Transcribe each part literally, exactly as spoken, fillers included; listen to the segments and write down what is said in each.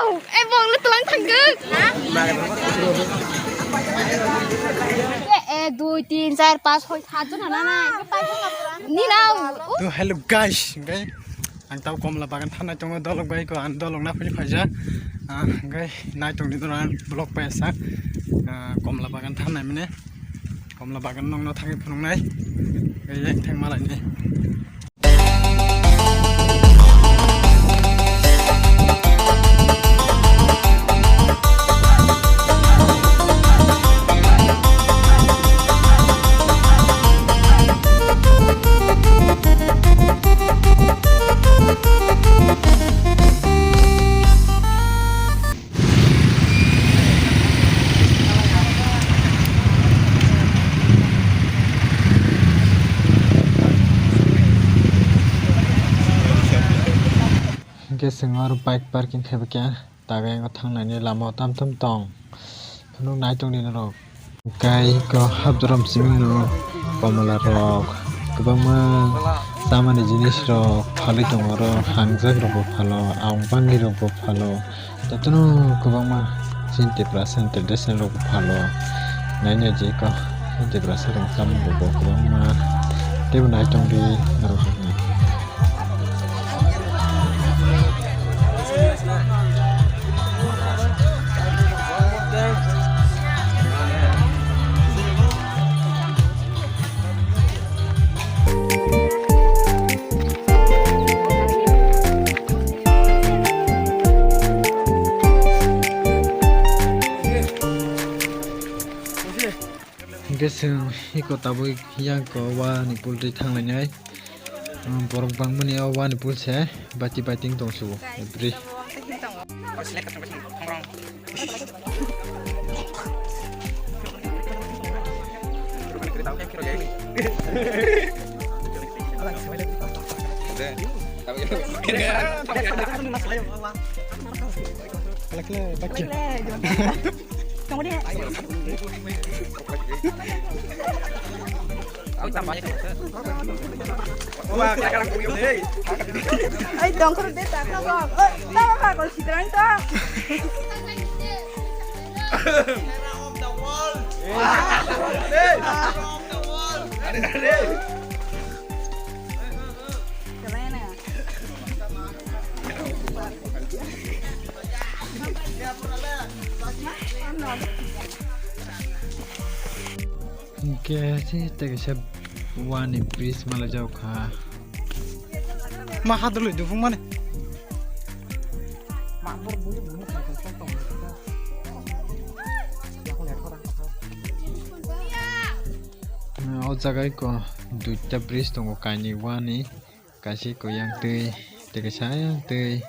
Eh, bong le tulang thangkuk. Eh, eh, dui, tin, char, pas, soi, sat jon hana nai. Ni nao. To hello guys, okay. Ang tau komla bagan thanai tongo dolok bai ko, ang dolok na phai phaija. Ah, okay, nai tong di dora vlog paisa. Ah, komla bagan thanai mene. Komla bagan nong no thangwi phunuknai. Okay, yang thang malai ni. Hingke chwng oro bike parking khe bwkhe taga yango thangnani lama o tam tam tong. Phunuk nai tongdi norok. Hingke iko habdorom simi no komla rok kwbangma chamani jinis rok phalwi tongo oro, hangjak rok bo phalo, aung bangwi rok bo phalo, jotono kwbangma chini Tiprasa international rok bo phalo. Naina je iko chini Tiprasa rok chamung rok bo kwbangma teibo nai tongdi norok. Hingke chwng iko tabuk yang ko wa ni pool twi thang lainai. Borok bangmani o wani pool se bati bati wng tong sugo, every. Ai, dongkor de ta kha bang. Oi, ta kha kol sidrang ta. Hingke se tei kaisa wani bridge malaijak kha. Ma hadwlwi dubung mani. O jaga iko duita bridge tongo kainwi wani. Kaisa eko yang twi, tei kaisa yang twi,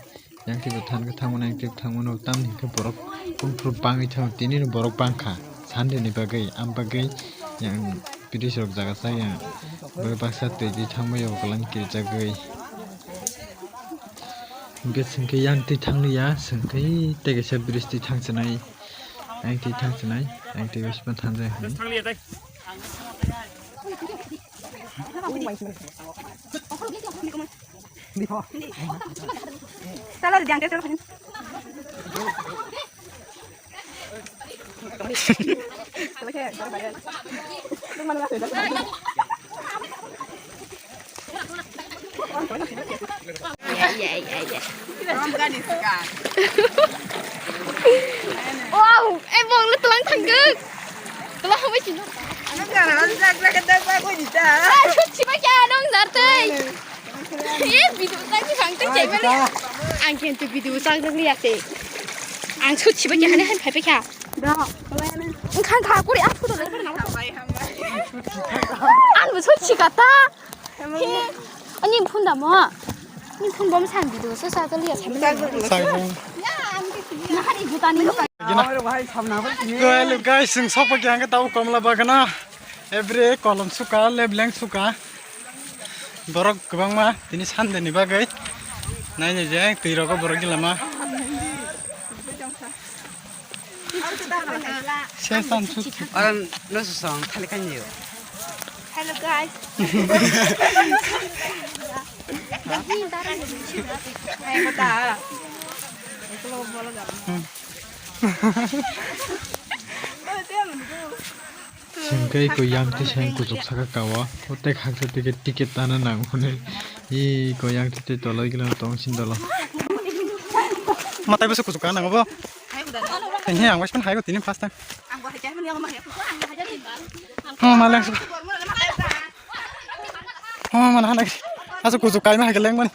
yang twi bo than khe thangmano, yang twi bo thangmano, tamni hwnkhe borok kung phuru bangwi thango, tini borok bangkha, Sunday ni bagwi, am bagwi yang bridge rok jaga chaya, bagwi baksa twi twi thangmaya, bo kwlwng kirijagwi. Hwnkhe chwngkhe yang twi thangliya, chwngkhe tei kaisa bridge twi thangchinai, yang twi thangchinai, yang twi bisma thanjai. Wow, eh, bong le tulang thangkuk. Tulang hambai sino. Nang kana jak jak jak jak koi dita. Ah, suchi ba kya dong dar tei. Eh, video tak di bang tei cai mani. Ang khen tu video tak tak liya se. Ang suchi ba kya hane han phai phai kha. Da, tulang na. Ang khan tha kuri, ah, photo le kuri na. Ang bo suchi kata. He, ani phone da mo. Ani phone bom san video so sa to liya sa. Sai bom. Na hari juta ni. Hello guys, chwng sokpha khe ang tau komla bagana. Every kolom suka, lebleng suka. Borok kwbangma tini Sunday ni bagwi. Naina je twi rogo borok gilama. Sesan sut. Aran no susong thali kanyo. Hello guys. Hai kota. Sengkai ko yang te seng kuchuk saka kawa. O tek haksa ticket, ticket tana nang hwnwi. I ko yang te toloi gila tong sin dolo. Matai busu kuchuk ka nang bo. He ang wes pen hai ko tini first time. Oh, malang. Oh, mana hana. Asu kuchuk kai ma hai leng man.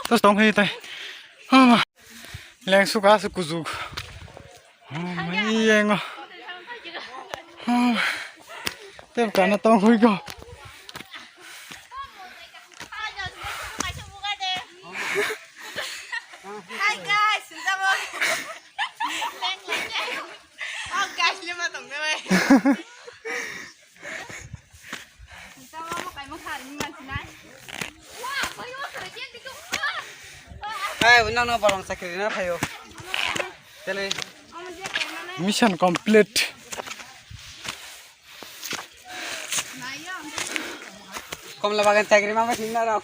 Terus tong hai tai. Oh, ma. Leng suka asu kuchuk. Oh, ma, iyengo. Oh. Tem kana tong hui go. Hi guys, sinta mo. Oh guys, lima tong na bai. Sinta mo mo kai mo khar ni man sinai. Hey, unang no borong sakri na phayo. Tene. Mission complete. Komla bagan tagri mama sinna rok.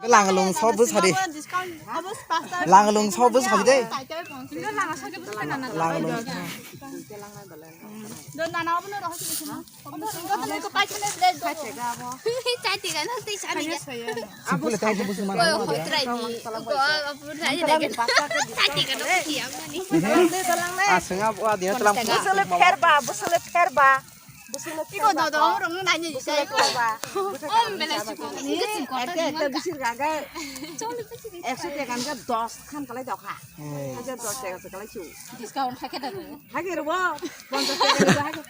Langalung sob bwsadi. Langalung sob bwsadi de. Langalung. Aswng abo adia telang. Bwswle pherba, bwswle pherba. Bwswle pherba. Ekta, ekta bisir gaga. Ekso taka hwnkhe dos khan kalai dokha. Hajar dos taka se kalai su. Discount hakhe da. Hakhe rw. Ponchas taka ni hakhe.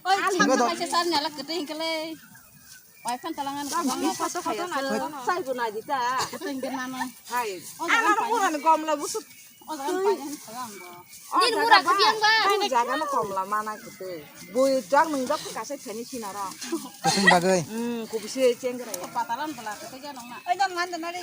Oi, chakma kaisa sar nyala kwtwi hinkalai. Oi, phan talangan. Ang bini photo khaya. Chai bo nai di ta. Kwtwi hinke nano. Hai. Ano mura ni gom la busu. O jaga ni pai han khala ang bo. Din mura khabi ang ba. Jaga no kom la mana kwtwi. Bui jak nung jak kasa thani sinaro. Kwtwi bagwi. Hmm, kubisi chengrai. Patalan pala kwtwi ja nong na. Oi, dong man dana ri.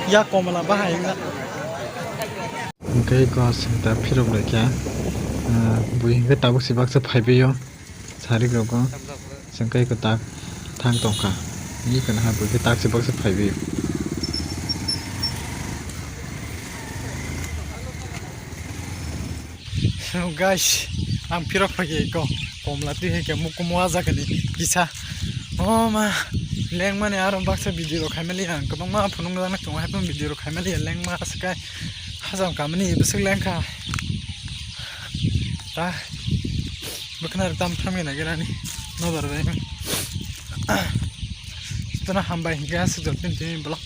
Ya komla bahai na. Hingke ko senta phirok laikha. Ah, bui hingke tabuk si baksa phaibaio. Sarik rogo. Sengkai ko tak thang tongkha. Ni kana ha bui tak se baksa phaibi. So guys, ang phirok phai ko komla twi hai ke mukumu aja kani kisa. O ma, lengmani aro baksa video rok khaimali ang kwbangma phunukjak nai tongo, hai phano video rok khaimali lengma aswk kai hajam kamani bwswk lengkha. Ta bwkhwnari tam thamwi nagerani nodar bai. Tuna hambai hingke aswk jotoni tini vlog